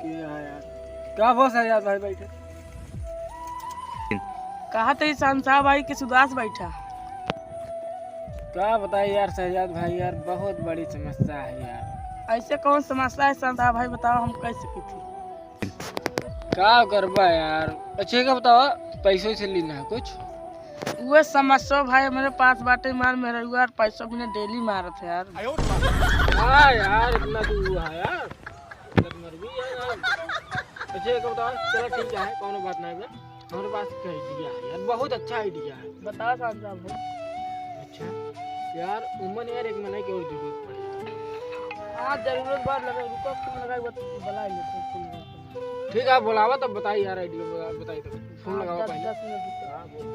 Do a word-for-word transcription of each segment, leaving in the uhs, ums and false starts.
क्या है यार? का हो शहजाद भाई, बैठे। कहा तो ई शहंशाह भाई किस उदास बैठा। का बताई यार शहजाद भाई, यार बहुत बड़ी समस्या है यार। ऐसे कौन समस्या है शहंशाह भाई, बताओ हम कह सकी थी। का करबा यार। अच्छा, ये का बताओ, पैसों से लेना है कुछ? उहे समस्या भाई, मेरे पास बाटे मार, मेरा यार पैसों बिना डेली मारत है यार। हाँ यार, इतना तो हुआ है यार। इतना तो मर भी है यार। अच्छा, ये का बताओ, चलो ठीक है, कौनो बात नहीं बा। हमारे पास एक idea है यार, बहुत अच्छा idea है। बताओ साहब साहब भाई। अच्छा यार, उमन यार एक मनई के और जरूरत पड़े यार। हाँ, जरूरत बात लगा, रुको, फोन लगाई, बत-, बुला लेते हैं, फोन लगाते हैं। ठीक है, आप बुलावा तब बताई यार, idea बुला-, बताई तब। फोन हाँ, लगावा दस, पहले। दस मिनट रुको। हाँ, बोल।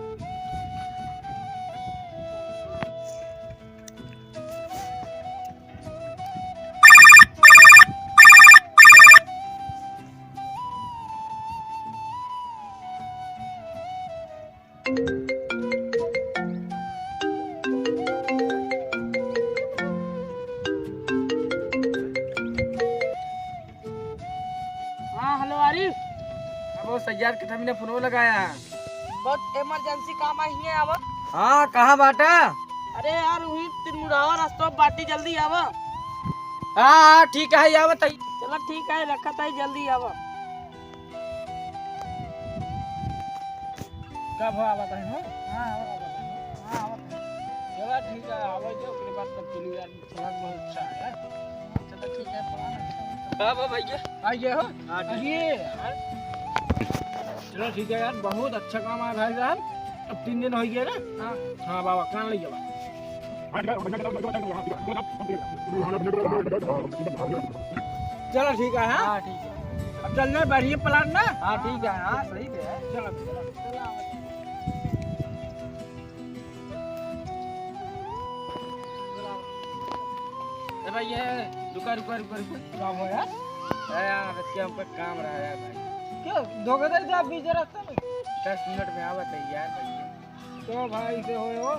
हाँ, हेलो आरिफ। अब वो सैयाद के थमीने फोन लगाया। बहुत emergency काम आई है, आवा। हाँ, कहाँ बाटा? अरे यार, वही तिरमुरावा रास्ता बाटी, जल्दी आवा। हाँ, हाँ, ठीक है, आवा तई। चला ठीक है, रखा ताई, जल्दी आवा। कब हो आवत है, हो? हाँ, आवत है। हाँ, आवत है। चला ठीक है, आवे जो, ओकरे बाद तब चलू यार, चला बहुत अच्छा है। चला ठीक है, plan अच्छा है। कब हो भैया? आइए हो। हाँ, ठीक। आइए। चलो ठीक है यार, बहुत अच्छा काम आया भाई साहब। अब तीन दिन हो गया ना? हाँ। हाँ बाबा, कान ले बाबा। चलो ठीक है, हाँ? हाँ, ठीक है। अब चलने बढ़िया plan ना? हाँ, ठीक है, हाँ, सही है। चलो, चलो। ए भाई, ये रुका, रुका, रुका, रुका। क्या हुआ यार? अरे यार, बच्चे, हमको काम रहा यार भाई। क्यों? धोखे दे दे आप बीच रास्ते में। दस मिनट में आवा तैयार भैया। तो भाई से होए हो?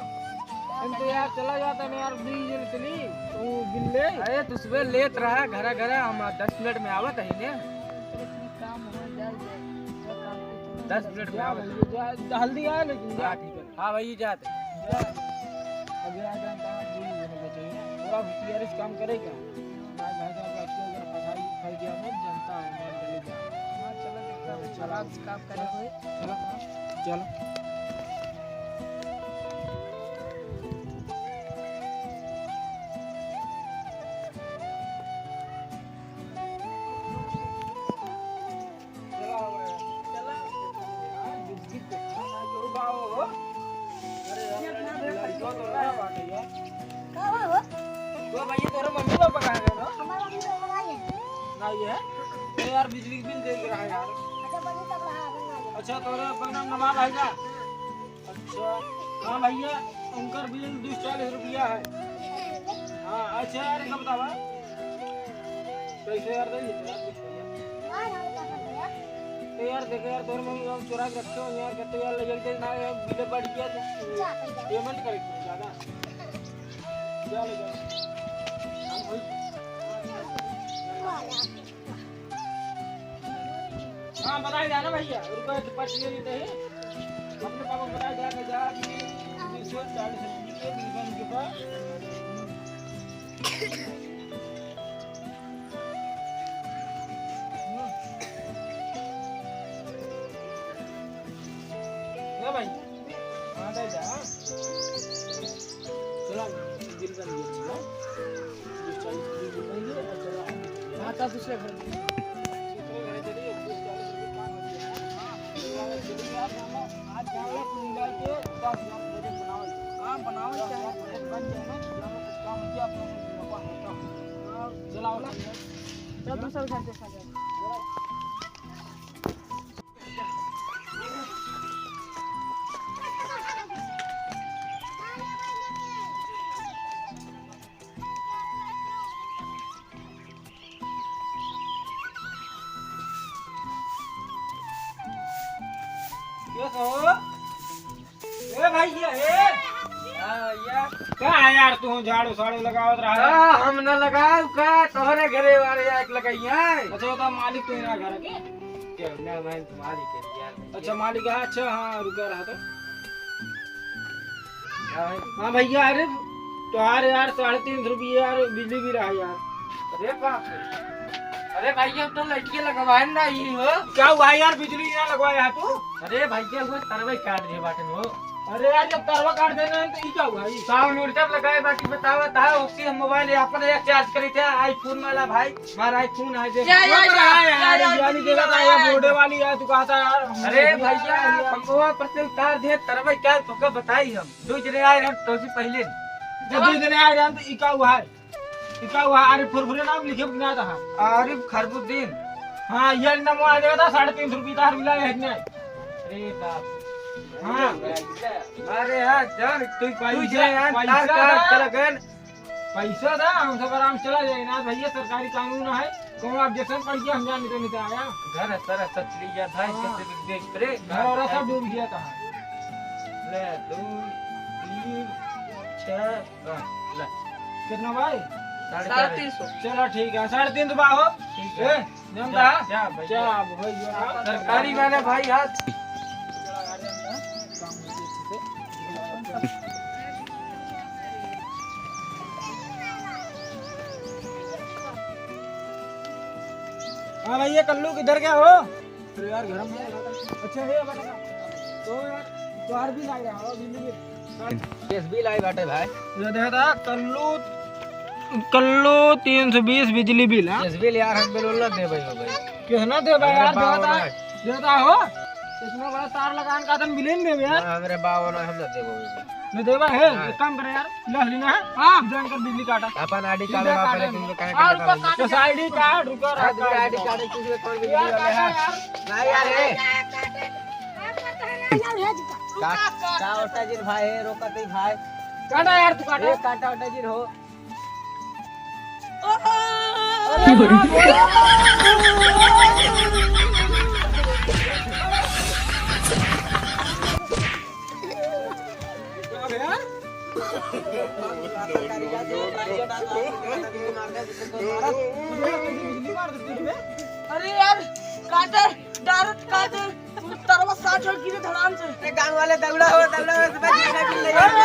हम तो यार चला जाता ना यार, बीस दिन के लिए, वो बिल्ले। अरे, तू सुबह लेत रहा घरा घरा, हम दस मिनट में आवत ही ने। चलो, ठीक, काम हो जाए, जाए, जाए, काम पे दस मिनट में जा आवत। भैया, जा, जल्दी आ, लेकिन जा। हाँ, ठीक है। हाँ भाई, जाते। जा। अभी आ जाए, कहाँ बीस दिन बचे हैं। पूरा होशियारी से काम करेगा। आज भाई साहब, आपको अगर फंसाई, फंस गया तो जनता है, मैं चले जाऊँ। हाँ, चलो, देखते हैं, चलो, आज काम करे हुए। चलो, चलो। चला, चला। हाँ, बिस्किट तो खाना जो बाओ हो। अरे यार, लड़का तो रहा बाटे यार। का हुआ हो? तो भैया, तोरे मम्मी पापा कहाँ गए ना? हमारे मम्मी पापा नहीं है। नहीं है? तो यार, बिजली बिल दे के रहा यार। अच्छा, बनी तब रहा, बनी आ गया। अच्छा, तोरे अपना नवाब है का? अच्छा। हाँ भैया, उनकर बिल दो सौ चालीस रुपया है। हाँ, अच्छा यार, एक बतावा। कैसे यार, दे देते यार, कुछ भैया। तो यार, देखे यार, तोरे मम्मी हम चुरा के रखे हो यार, कहते यार, ले जाके ना यार, बिल बढ़ गया तो payment करे के ज्यादा। जा ले जा। हम वही हाँ, बताई द्या ना भैया, रुको, एक पर्ची ले लेते हैं। अपने पापा को बताई द्या कि जा कि तीन सौ चालीस रुपये के दुकान के पास। ना भाई, हाँ, दे जा। चला, बिल बन गया, चला। हाँ, तब दूसरे घर में। आज जान लो, पूरी रात के दस लाख प्रोजेक्ट बनाओ। काम बनाओ, दस लाख प्रोजेक्ट बन जाए ना, तो जानो कुछ काम हो गया, अपना पापा होता। हाँ, चलाओ ना। चल, दूसरे घर देखा जाए। यो सो, ए भाई, ये, ए। आ, भैया, का है यार, तू झाड़ू साड़ू लगावत रहा है? का हम न लगाऊ का, तोहरे घरे वाले आके लगाई है। अच्छा, तो मालिक तू ही ना घर के? क्यों ना, मैं तुम्हारी के यार। अच्छा, मालिक है, अच्छा, हाँ, रुका रहा तो। हाँ भैया, अरे तोहार यार साढ़े तीन सौ रुपये यार बिजली बिल रहा यार। अरे बाप रे। अरे भैया, तो लड़के लगवाए ना ही हो। का हुआ यार, बिजली ना लगवाया है तू? अरे भैया, वो तरवे काट दिए बाटन हो। अरे यार, जब तरवा काट देना है तो ई का हुआ ई? साउंड उड़कर लगाए बाकी बतावा था, उससे हम मोबाइल यहाँ पर एक चार्ज करे थे, आईफोन वाला भाई, हमारा आईफोन है, देख। या, या, वो तो या, है यार, या, या, यार, या, ये देवा या, था, या, ये बोर्डे वाली यार, तू कहता यार, हम अरे नहीं भैया, यार। हम वो पर से उतार दे, तरवे क्या तुमको बताई हम। दो जने आए हम तो से पहले। जब दो जने आए हम तो ई का हुआ है? ई का हुआ? अरे फुरफुरे नाम लिखे ना था। आरिफ खरबुद्दीन। हाँ, ये नमो आ जाएगा था, साढ़े तीन सौ रुपये का हर मिला है, नहीं? अरे बाप। हाँ। अरे यार, जान, तू पैसा, पैसा यार, तार पैसा का ना। चला गए। पैसा था, हम सब आराम से चला जाए ना भैया, सरकारी कानून है। कौन objection पड़ गया, हम जान नहीं तो नहीं तो आया। घर है सारा सब चली गया था, हाँ। कैसे देख रे? घर और सब डूब गया था। ले, दो, तीन, छह, हाँ, ले। कितना भाई? साढ़े साढ़े तीन सौ। चलो ठीक है, साढ़े तीन सौ बा हो। ठीक है। ए, जानता जा, है? जा भाई, क्या जा। अब हो गया? सरकारी वाले भाई हाथ। हाँ भाई, ये कल्लू किधर गया हो? अरे यार, गरम है। अच्छा, हे बता। तो यार, तोहार भी लाग रहा हो, बिजली बिल। केस बिल आई बाटे भाई। ये देखा था, कल्लू, कल्लू तीन सौ बीस बिजली बिल, हाँ? केस बिल यार, हम बिल ना देबे हो भाई। कितना देबे हमरे यार, बावन देता, है। देता हो? इतना बड़ा तार लगान का तुम बिल नहीं देबे यार। ना, हमरे बावन है, हम ना देबे हो। नहीं देबा है, हाँ। एक काम करे यार, ले लेना है। हाँ। जान कर बिजली काटा। अपन आईडी कार्ड बिजली लगा, काटा पहले है। तुम लोग कहाँ और के ऊपर लगा? काट बस आईडी कार्ड, रुको, अरे, तुम आईडी कार्ड है, किसी में कौन बिजली यार, वाला काटा है? यार। नहीं यार, है। का, का ओटा जिन भाई है, रोकत ही भाई। काटा यार, तू काटा। ए, काटा ओटा जिन हो। अरे यार, काटे, डारत काटे, तरवा साठ हो गिरे धड़ाम से। ए, गाँव वाले दौड़ा हो, दौड़ा हो, सब झंडा भी ले जाओ।